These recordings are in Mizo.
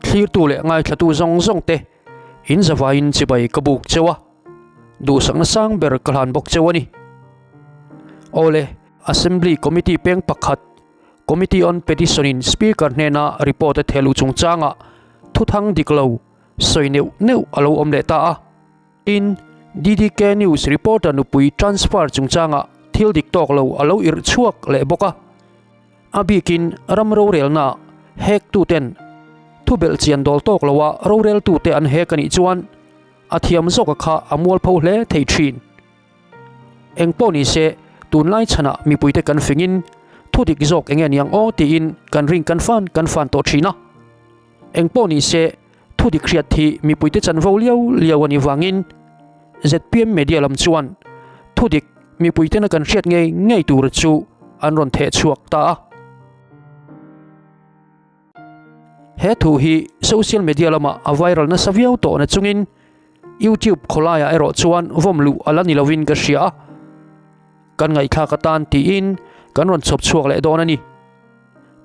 Thlirtu leh ngaithlatu zawng zawng te in zavaiin chibai ka buk cheu a, duhsakna sang ber ka hlan bawk cheu a ni. Awle, Assembly Committee peng pakhat, Committee on Petition in Speaker hnena report a thehluh chungchangah thuthang dik lo sawi neuh neuh a lo awm leh ta a. Tin, DDK News reporter nupui transfer chungchangah thil dik tawk lo a lo irh chhuak leh bawk a. A bikin ram rorelnaah hack-tuten thubelh chian dawl tawk loa roreltute an hack a nih chuan a thiam zawka kha a mualpho hle thei thin. Eng pawh ni se, tunlai chhanah mipuite kan fingin thu dik zawk eng nge niang aw tiin kan ring kan fan kan fan tawh thin a. Eng pawh ni se, thu dik hriat hi mipuite chanvo liau liau a nih vangin zpm media lam chuan thu dik mipuitena kan hriat ngei ngei tur chu an rawn theh chhuak ta a. He thu hi social media lamah a viral nasa viau tawh na chungin YouTube khawlaiah erawh chuan vawm luh a la ni lovin ka hria a, kan ngaihthlak atan tiin kan rawn chhawp chhuak leh dawn a ni.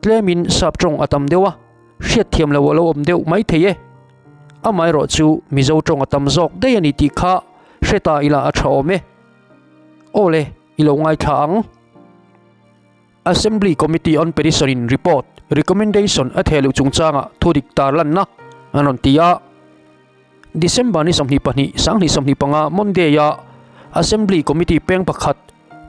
Tlemin sap tawng a tam deuh a, hriatthiam lo a lo awm deuh mai thei e. Amaherawh chu Mizo tawng a tam zawk daih a ni tih kha hre ta ila a tha awm e. Aw le, i lo ngaithla ang. Assembly Committee on Petition in report recommendation a theh luh chungchangah thudik tarlanna an rawn ti a. December ni 22, 2025 Monday-a Assembly Committee peng pakhat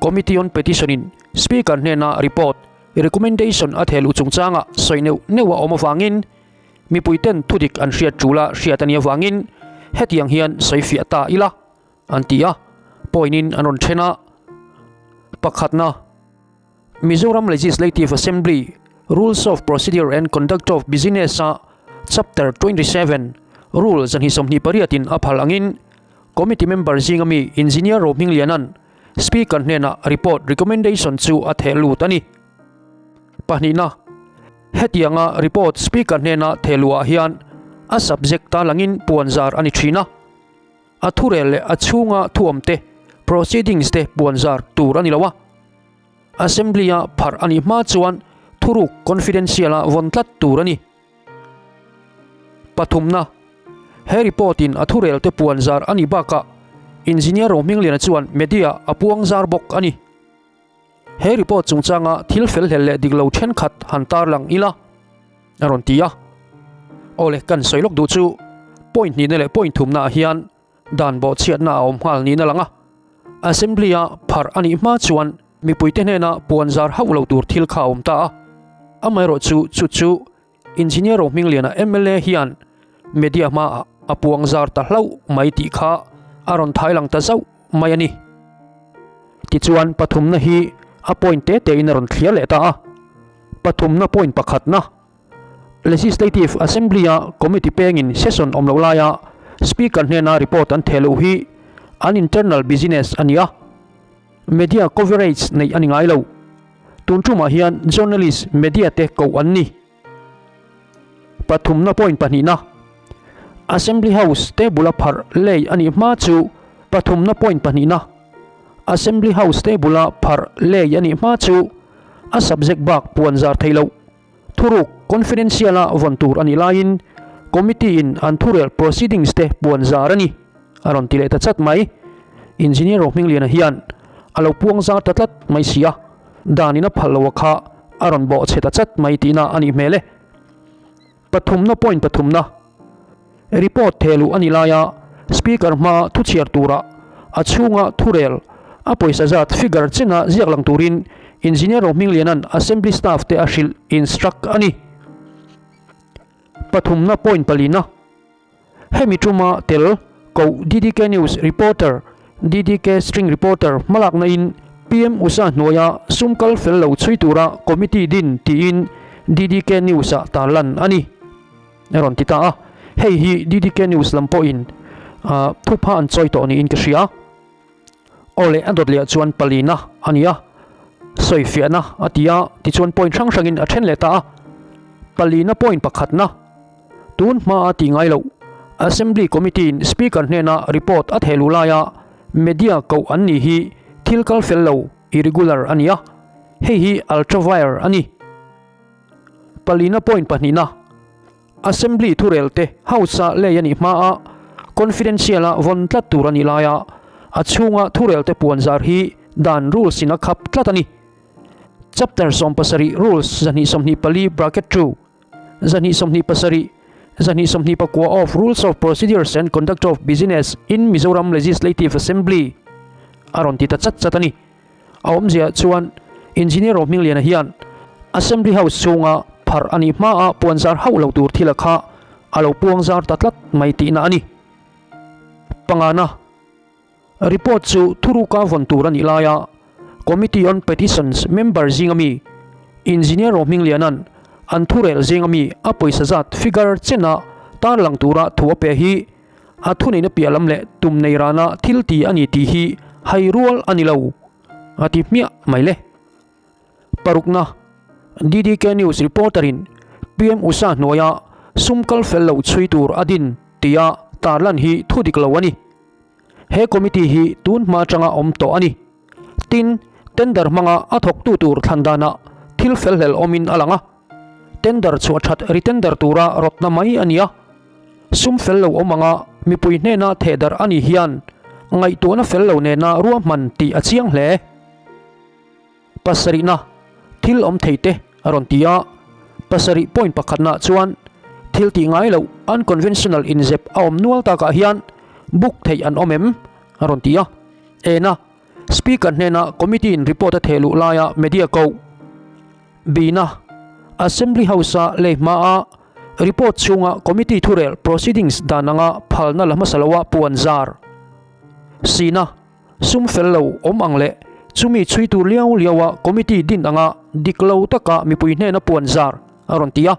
Committee on Petition in Speaker hnena report recommendation a theh luh chungchangah sawi neuh neuh a awm avangin mipuiten thudik an hriat tul a hriat a nih avangin hetiang hian sawi fiah ta ila an ti a, point in an rawn then a. Pakhatna, Mizoram Legislative Assembly Rules of Procedure and Conduct of Business-a Chapter 27, Rule 28 in a phal angin Committee member zinga mi Engineer Rohmingliana'n Speaker hnenah report recommendation chu a theh lut a ni. Pahnihna, hetianga report Speaker hnena theh luhah hian a subject talangin puanzar a ni thin a. A thurel leh a chhunga thuawmte, proceedings te puanzar tur a ni lo a. Assembly-a pharh a nih hma chuan thuruk confidential-a vawn tlat tur a ni. Pathumna, He report-in a thurelte puanzar a nih bakah Engineer Rohmingliana chuan media a puangzar bawk a ni. He report chungchanga thil fel hlel leh dik lo thenkhat han tarlang ila, a rawn ti a. Awle, kan sawi lawk duh chu point hnihna leh point thumnaah hian dan bawhchhiatna a awm nghal niin a lang a. Assembly-a pharh a nih hma chuan mipuite hnena puanzar hauh lo tur thil kha a awm ta a. Amaherawhchu chu chu Engineer Rohmingliana mla hian media hmaah a puang zar ta hlauh mai tih kha a rawn thai lang ta zauh mai a ni. Tichuan pathumna hi a point te tein a rawn thliar leh ta a. Pathumna point pakhatna, Legislative Assembly-a committee pengin session awm loh laia Speaker hnena report an theh loh hi an internal business a ni a, media coverage neih a ni ngai lo. Tun tumah hian journalist media te koh an ni. Pathumna point pahnihna, Assembly House table a pharh lei a nih hma chu Pathumna point pahnihna, Assembly House table a pharh lei a nih hma chu a subject bak puan zar thei loh. Thuruk confidential a vawn tur a nih laiin committee in an thurel proceedings te puan zar a ni, a rawn ti leh ta chat mai. Engineer Rohmingliana hian a lo puang zar ta tlat mai si a, dan in a phal lo a kha a rawn bawh chhe ta chat mai tihna a nih hmel e. Pathumna point pathumna report thehluh a nih laia Speaker hma thuchhiar tura a chhunga thurel a pawisa zat figure chena ziak lang turin Engineer Rohmingliana'n Assembly staff te a hrilh instruct a ni. Pathumna point palina hemi tuma tel koh DDK News reporter DDK String reporter hmalakna in PM Usa hnuaia sum kal fel lo chhui tura committee din tiin DDK News ah tarlan a ni a rawn ti ta a, hei hi DDK News lam pawhin thupha an chawi tawh niin ka hria. Aw leh a dawt leh ah chuan palina a ni a, sawifiahna a ti a, tichuan point hrang hrangin a then leh ta a, palina point pakhatna. Tun hma a tih ngai loh, Assembly Committee-in Speaker hnena report a theh luh laia media koh an nih hi thil kal fel lo, irregular, a ni a, hei hi ultra-vire a ni. Palina point pahnihna. Assembly thurelte House-a lei a nih hmaa confidential-a vawn tlat tur a nih laia a chhunga thurelte puanzar hi dan rules in a khap tlat a ni. Chapter 70 Rules 224 bracket 2, 227, 229 of Rules of Procedures and Conduct of Business in Mizoram Legislative Assembly a rawn ti ta chat chat a ni. A awmzia chuan Engineer Rohmingliana hian Assembly House chhunga pharh a nih hmaa puanzar hauh lo tur thila kha a lo puangzar ta tlat mai tihna a ni. Pangana Report chu thuruka vawn tur a nih laia Committee on Petitions member zinga mi Engineer Rohmingliana'n an thurel zinga mi a pawisa zat figure chena tarlang tura thu a pe hi a thuneihna piah lam leh tum nei rana thil ti a ni tih hi hai rual a ni lo, a ti hmiah mai le. Parukna, DDK News reporter-in PM Usa hnuaia sum kal fel lo chhui tur a din tia tarlan hi thu dik lo a ni. He committee hi tun hma atanga awm tawh a ni. Tin, tender hmanga a thawktu tur thlan danah thil fel hlel awmin a lang a. Tender chhuah that retender tura rawtna mai a ni a. Sum fel lo awm anga mipui hnena thehdarh a nih hian ngaihtuahna fel lo nena ruahman tih a chiang hle. Pasarihna, thil awm thei te a rawn ti a. Pasarih point pakhatnaah chuan thil tih ngai loh unconventional inzep a awm nual takah hian book theih an awm em? a rawn ti a. Ena, Speaker hnena committee in report a theh luh laia media koh. Bina, Assembly House-a lei hmaa report chhunga committee thurel proceedings dan anga phalna la hmasa loa puan zar. Sina, Sum fel lo awm ang leh chumi chhui tur liau liaua committee din anga dik lo taka mipui hnena puan zar a rawn ti a.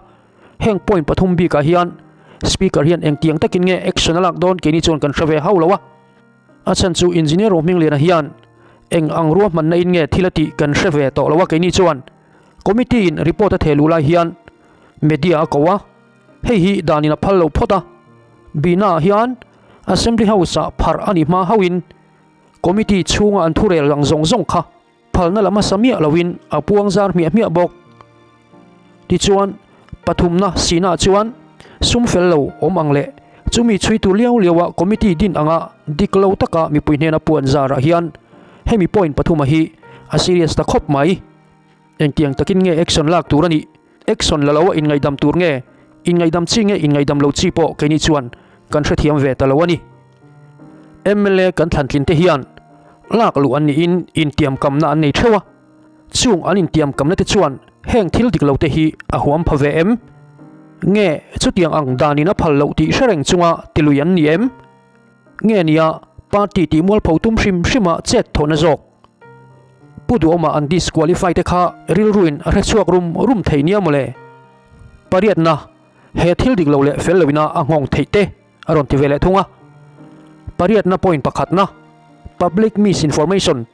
Heng point pathum bikah hian Speaker hian engtiang takin nge action a lak dawn keini chuan kan hre ve hauh lo a. A chhan chu Engineer Rohmingliana hian eng ang ruahmanna in nge thil a tih kan hre ve tawh lo a keini chuan Committee in report a theh luh lai hian media a ko a, hei hi danin a phal lo phawt a, Bina ah hian Assembly House ah pharh a nih hma hauhin Committee chhunga an thurel ang zawng zawng kha phalna la hmasa miah loin a puang zar hmiah hmiah bawk. Tichuan, pathumna sihnaah chuan sum fel lo awm ang leh chumi chhuitu liau liaua committee din anga dik lo taka mipui hnena puan zarah hian hemi point pathuma hi a serious ta khawp mai. Engtiang takin nge action lak tur a nih? Action la loa inngaihdam tur nge? Inngaihdam chi nge inngaihdam lo chi pawh keini chuan kan hrethiam ve ta lo a ni. Mla kan thlantlin te hian lak luh an niin intiamkamna an nei theuh a, chung an intiamkamna te chuan heng thil dik lo te hi a huam pha ve em? Nge chutiang ang danin a phal loh tih hre reng chunga tilui an ni em? Nge nia party tih mualpho tum hrim hrima chet thawhna zawk? Pu Duhawma an disqualify te kha rilruin a hrechhuak rum rum thei nia mawle. Pariatna, he thil dik lo leh fel loina a nghawng theih te a rawn ti ve leh thung a. Pariatna point pakhatna, Public misinformation,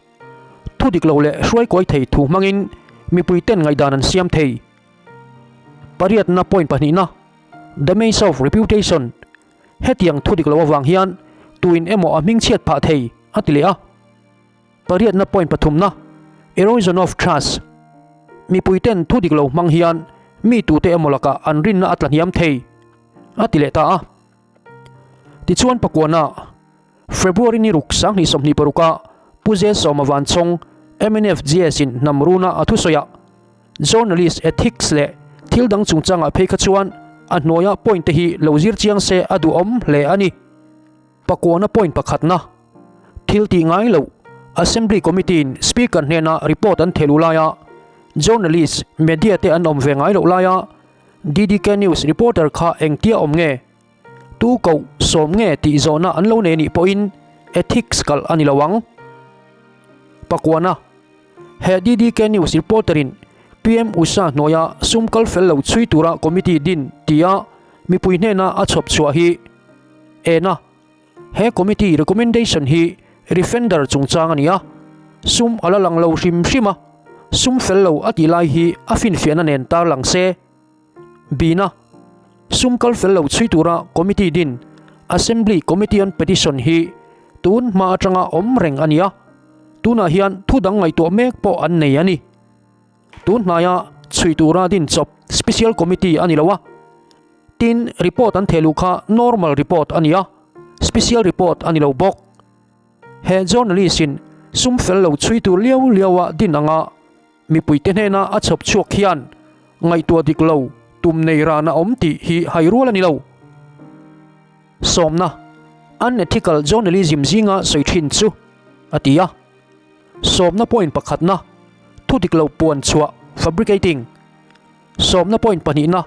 thu dik lo leh hruaikawi thei thu hmangin mipui ten ngaihdan an siam thei. Pariatna point pahnihna, Damage of reputation, hetiang thu dik lo avang hian tuin emaw a hmingchhiat phah thei a ti leh a. Pariatna point pathumna, Erosion of trust, mipui ten thu dik lo hmang hian mi tute emaw lakah an rinna a tla hniam thei. A ti leh ta a. Tichuan pakuana February ni ruk 2026 a Pu Zesawma Vanchawng mnf GS in hnam runa a thusawi ah Journalist ethics leh thil dang chungchangah phei kha chuan a hnuaia point te hi lo zir chiang se a duhawm hle a ni. Pakuana point pakhatna thil tih ngai loh Assembly Committee in Speaker hnena report an thehluh laia Journalist, media te an awm ve ngai loh laia DDK News reporter kha engtia awm nge? Tu koh sawm nge tih zawhna an lo nei nih pawhin ethics kalh a ni lo ang. Pakuana, He DDK News reporter in PM Usha hnuaia sum kal fel lo chhui tura committee din tia mipui hnena a chhawp chhuah hi ena. He committee recommendation hi refender chungchang a ni a, sum a la lang lo hrim hrim a, sum fel lo a tih lai hi a finfiahna nen tarlang se. Bina, Sum kal fel lo chhui tura committee din Assembly Committee on Petition hi tun hma atanga awm reng a ni a, tunah hian thu dang ngaihtuah mek pawh an nei a ni. Tun hnaia chhui tura din chawp Special Committee a ni lo a. Tin, report an thehluh kha normal report a ni a, special report a ni lo bawk. He journalist in sum fel lo chhui tur liau liau a din anga mipuite hnena a chhawp chhuak hian ngaihtuah dik lo tum nei ran a awm tih hi hai rual a ni lo. Sawmna, Unethical journalism zinga sawi thin chu a ti a. Sawmna point pakhatna, Thu dik lo puan chhuah, fabricating. Sawmna point pahnihna,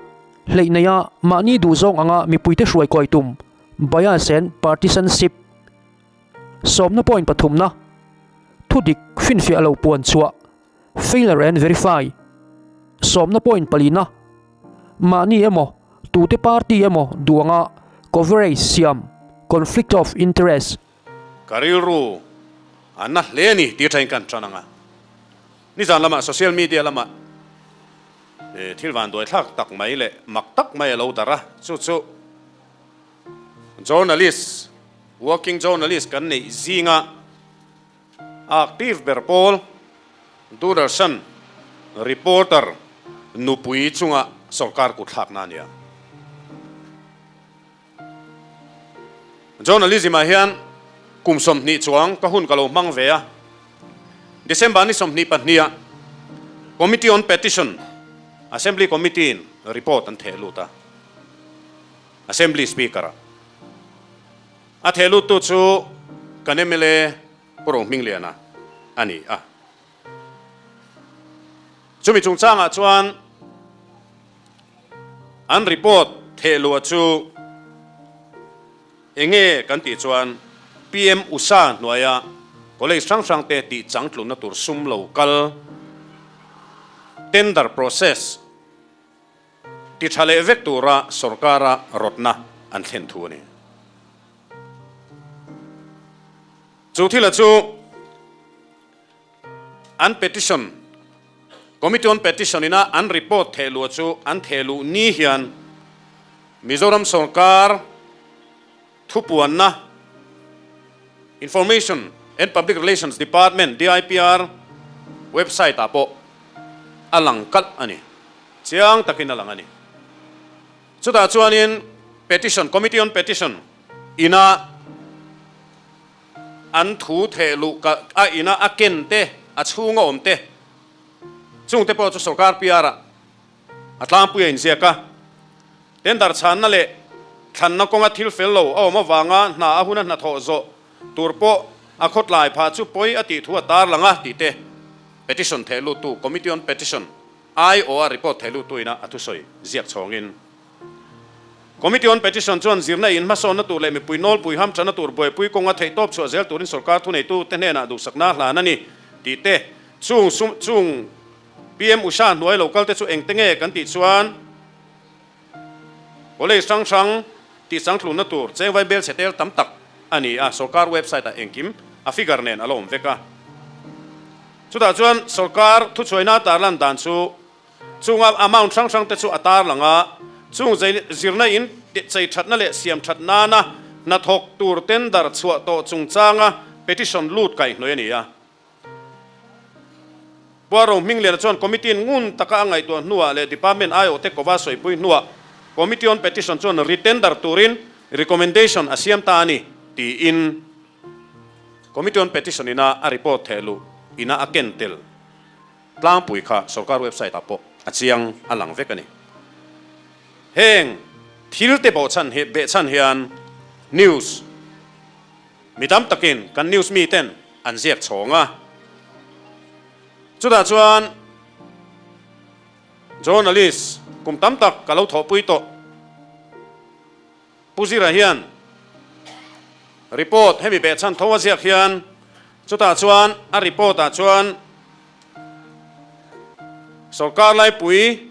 Hleih neia mahni duhzawng anga mipuite hruai kawi tum, bias and partisanship. Sawmna point pathumna, Thu dik finfiah lo puan chhuah, failure and verify. Sawmna point palina, Mahni emaw, tute party emaw duh anga coverage siam, conflict of interest. Ka rilru a na hle a ni tih atangin kan tan ang a. Nizan lamah social media lamah thil vanduai thlak tak mai leh mak tak mai a lo darh a, chu chu journalist, working journalist kan neih zinga active ber pawl Doordarshan reporter nupui chunga sorkar kut thlakna a ni a. Journalism ah hian kum 20 chuang ka hun ka lo hmang ve a. December ni 22 ah Committee on Petition, Assembly Committee in report an theh lut a. Assembly Speaker ah a theh lut tu chu kan mla Pu Rohmingliana a ni a. Chumi chungchangah chuan an report thehluah chu enge kan tih chuan PM Usa hnuaia college hrang hrangte tih changtlunna tur sum lo kal tender process ti tha leh vek tura sorkara rawtna an thlen thu a ni. Chu thila chu An petition, Committee on Petition ina an report thehluah chu an thehluh ni hian Mizoram sorkar thupuanna Information and Public Relations Department, DIPR, website ah pawh a lang kalh a ni. Chiang takin a lang a ni. Chutah chuanin petition, Committee on Petition ina An thu theh luh ka a ina a ken te, a chhunga awm te, chungte pawh chu sorkar PR ah a tlangpui a inziak a. Tender chhanna leh thlanna kawnga thil fel lo a awm avanga hna a huna hnathawh zawh tur pawh a khawtlai phah chu pawi a tih thu a tarlang a tih te petition theh luttu Committee on Petition aiawha report theh luttu ina a thusawi ziak chhawngin Committee on Petition chuan zirna in hmasawnna tur leh mipui nawlpui hamthanna tur buaipui kawnga theihtawp chhuah zel turin sorkar thuneitute hnenah duhsakna a hlan a ni tih te, chung sum chung PM Usha hnuai lo kalte chu engte nge kan tih chuan College hrang hrang tih changtlunna tur chengvai bel chhe tel tam tak a ni a, sorkar website ah engkim a figure nen a la awm vek a. Chutah chuan sorkar thuchhuaina tarlan dan chu Chunga amount hrang hrang te chu a tarlang a, chung zirna in chei thatna leh siam that nana hnathawk tur tender chhuah tawh chungchanga petition lut kaihhnawih a ni a. Puaro Hmingliana chuan committee in ngun taka a ngaihtuah hnuah leh department aiawhte kova sawipui hnuah committee on petition chuan retender turin recommendation a siam ta a ni tiin committee on petition ina a report thehluh ina a ken tel. Tlangpui kha sorkar website ah pawh a chiang a lang vek a ni. Heng thil te bawhchhan hi behchhan hian news mi tam takin kan news mi ten an ziak chhawng a. Chutah chuan journalist kum tam tak ka lo thawhpui tawh. Pu Zira hian report hemi behchhan tho a ziak hian chutah chuan a report ah chuan sorkar laipui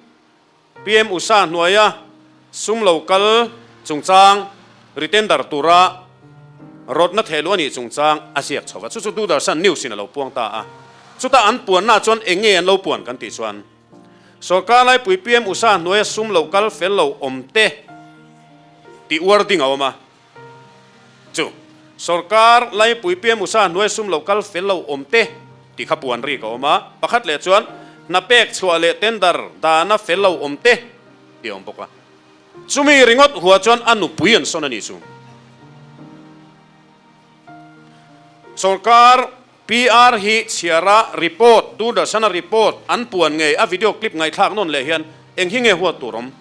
PM Usha hnuaia sum lo kal chungchang retender tura rawtna thehluh a nih chungchang a ziak chho va, chu chu Doordarshan News in a lo puang ta a. Chutah an puanna chuan eng nge an lo puan kan tih chuan Sorkar laipui PM Usha hnuaia sum lo kal fel lo awm te tih uar ding a awm a. Chu sorkar laipui PM Usha hnuaia sum lo kal fel lo awm te tih kha puan rik a awm a. Pakhat leh chuan hna pek chhuah leh tender dana fel lo awm te tih a awm bawk a. Chumi ringawt hua chuan a nupui an sawn a nih chu. Sorkar PR hi chhiara report, Doordarshan-a report an puan ngei a video clip ngaihthlak nawn leh hian eng hi nge huat tur awm?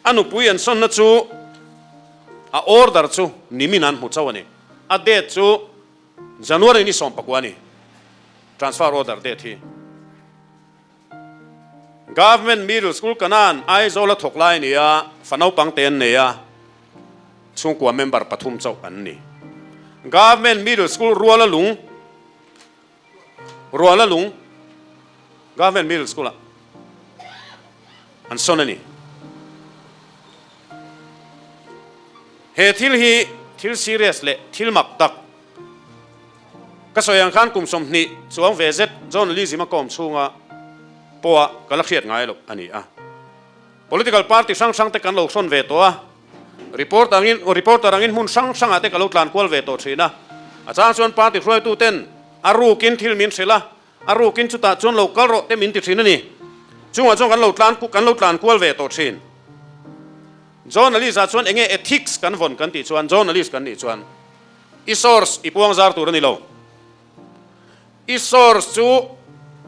A nupui an sawnna chu a order chu nimin an hmu chauh a ni. A date chu January ni 14 a ni. Transfer order date hi. Government Middle School Kanan, Aizawl a thawk lai a ni a, fa naupang te an nei a, chhungkua member pathum chauh an ni. Government Middle School Ruala Lung, Ruala Lung Government Middle School ah an sawn a ni. He thil hi thil serious leh thil mak tak Ka sawi ang khan kum 20 chuang ve zet journalism a kawm chhunga pawha ka la hriat ngai loh a ni a. Political party hrang hrang te kan lo hrawn ve tawh a, report angin reporter angin hmun hrang hrangah te ka lo tlan kual ve tawh thin a. A chang chuan party hruaitu ten a rukin thil min hrilh a, a rukin chutah chuan lo kal rawh te min ti thin a ni. Chungah chuan kan lo tlan kan lo tlan kual ve tawh thin. Journalist ah chuan enge ethics kan vawn kan tih chuan journalist kan nih chuan I source i puang zar tur a ni lo. I source chu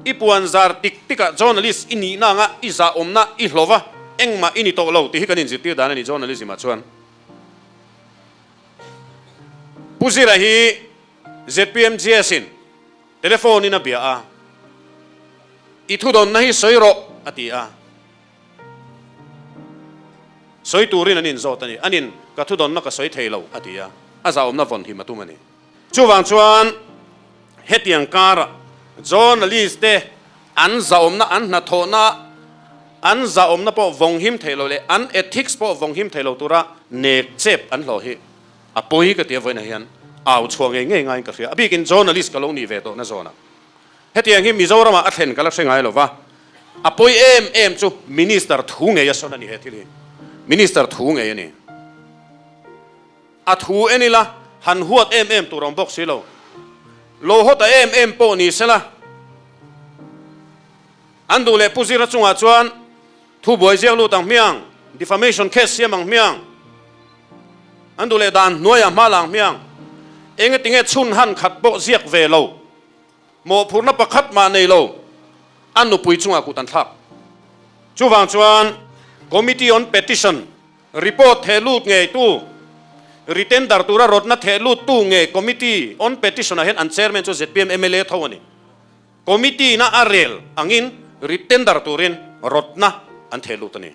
i puan zar tik tikah journalist i nihna anga i zahawmna i hlawva engmah i ni tawh lo tih hi kan inzirtir dan a ni journalism ah chuan. Pu Zira hi ZPMGS in telephone in a bia a, I thudawnna hi sawi rawh a ti a. Sawi turin an inzawt a ni. Anin, Ka thudawnna ka sawi thei lo, a ti a. A zahawmna vawn him a tum a ni. Chuvang chuan hetiang karah journalist te an zahawmna, an hnathawhna, an zahawmna pawh vawng him thei lo leh an ethics pawh vawng him thei lo tura nek chep an hlawh hi a pawi ka ti a vawiinah hian au chhuah ngei ngei ngaiin ka hria. A bikin journalist ka lo nih ve tawhna zawnah. Hetiang hi Mizoramah a thlen ka la hre ngai lo va, a pawi em em chu Minister thu ngei a sawn a ni he thil hi. Minister thu ngei a ni. A thu en ila han huat em em tur a awm bawk si lo. Lo haw ta em em pawh ni sela, an duh leh Pu Zira chungah chuan thu buai ziak lut ang hmiang, defamation case siam ang hmiang, an duh leh dan hnuaiah hma la ang hmiang, engatinge chhun han khat pawh ziak ve lo. Mawhphurhna pakhat mah nei lo, a nupui chungah kut an thlak. Chuvang chuan Committee on Petition report theh lut ngeitu, retender tura rawtna theh luttu ngei Committee on Petition ah hian an chairman chu zpm mla tho a ni. Committee na a rel angin retender turin rawtna an theh lut a ni.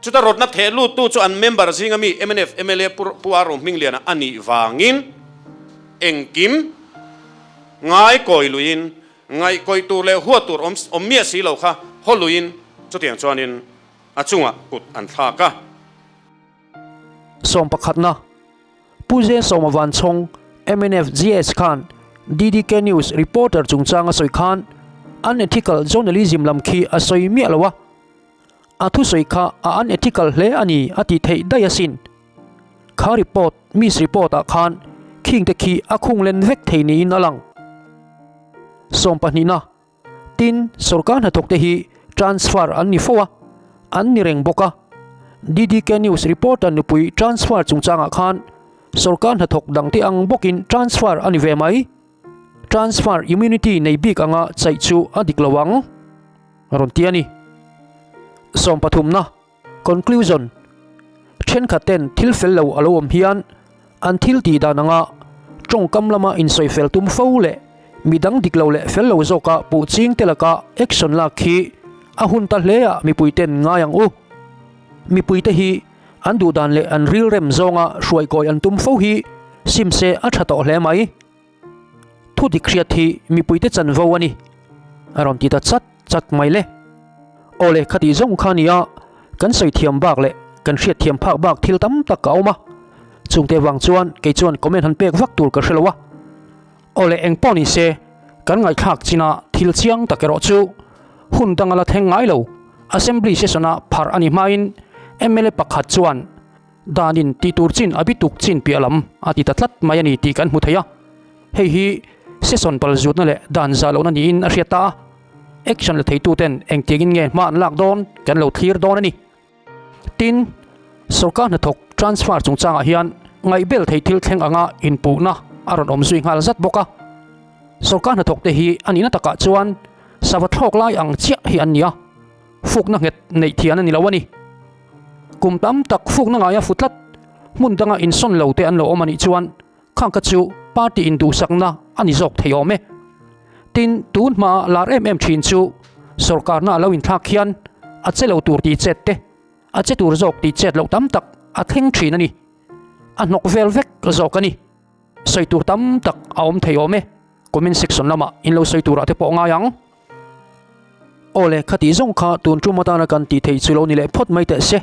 Chuta rawtna theh luttu chu an member zinga mi mnf mla Pu Aro Hmingliana a nih vangin engkim ngai kawi luiin ngaihkawih tur leh huat tur awm awm miah si lo kha haw luiin chutiang chuanin a chungah kut an thlak a. Sawm pakhatna, Pu Zen Sawma Vanchhawng, mnf GS khan DDK News reporter chungchang a sawi khan unethical journalism lam khi a sawi miah lo a. A thusawi kha a unethical hle a ni a tih theih daih asin. Kha report, miss report ah khan khing te khi a khung len vek thei niin a lang. Sawmpahnihna, Tin, sorkar hnathawk te hi transfer an ni fo a, an ni reng bawk a. DDK News reporter nupui transfer chungchangah khan sorkar hnathawk dangte ang bawkin transfer a ni ve mai. Transfer immunity nei bik anga chaih chu a dik lo ang, a rawn ti a ni. Sawmpathumna, Conclusion, Thenkhat ten thil fel lo a lo awm hian an thil tih dan anga tawngkam lama insawi fel tum fo leh midang dik lo leh fel lo zawka puh ching te laka action lak hi a hun ta hle a mipui ten ngai ang u. Mipui te hi an duh dan leh an rilrem zawnga hruaikawi an tum fo hi sim se a tha tawh hle mai. Thu dik hriat hi mipuite chanvo a ni, a rawn ti ta chat chat mai le. Aw le, khati zawng kha nia, kan sawi thiam bak leh kan hriat thiam phak bak thil tam tak a awm a, chungte vang chuan kei chuan comment han pek vak tur ka hre lo a. Aw le, eng pawh ni se, kan ngaihthlak china thil chiang tak erawh chu hun danga la thleng ngai lo, Assembly session-a pharh a ni hmain mla pakhat chuan, Danin tih tur chin a bituk chin piah lam a ti ta tlat mai a ni tih kan hmu thei a. Hei hi session pal zutna leh dan zah lohna niin a hriat ta a. Action la theituten engtiangin nge hma an lak dawn kan lo thlir dawn a ni. Tin, Sorkar hnathawk transfer chungchangah hian ngaihbel thei thil thleng anga inpuhna a rawn awm zui nghal zat bawk a. Sorkar hnathawkte hi a nihna takah chuan sava thlawk lai ang chiah hi an ni a, fukna nghet neih thian a ni lo a ni. Kum tam tak fukna ngaia fu tlat, hmun danga insawn lo te an lo awm a nih chuan khang kha chu party induhsakna a ni zawk thei awm e. Tin, tun hmaa lar em em thin chu sorkarna a lo inthlak hian a che lo tur tih chet te, a che tur zawk tih chet loh tam tak a thleng thin a ni. A hnawk vel vek zawk a ni. Sawi tur tam tak a awm thei awm e. Comment section lamah in lo sawi turah te pawh ngai ang. Aw le, khatih zawng kha tun tum atana kan tih theih chu lo ni leh phawt mai teh se.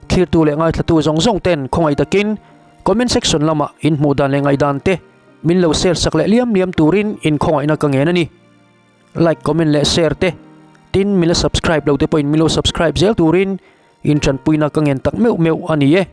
Thlirtu leh ngaithlatu zawng zawng ten khawngaih takin comment section lamah in hmuh dan leh ngaihdan te min lo share sak leh liam liam turin in khawngaihna ka ngen a ni. Like, comment leh share te, tin min la subscribe lo te pawhin min lo subscribe zel turin in tanpuina ka ngen tak meuh meuh a ni e.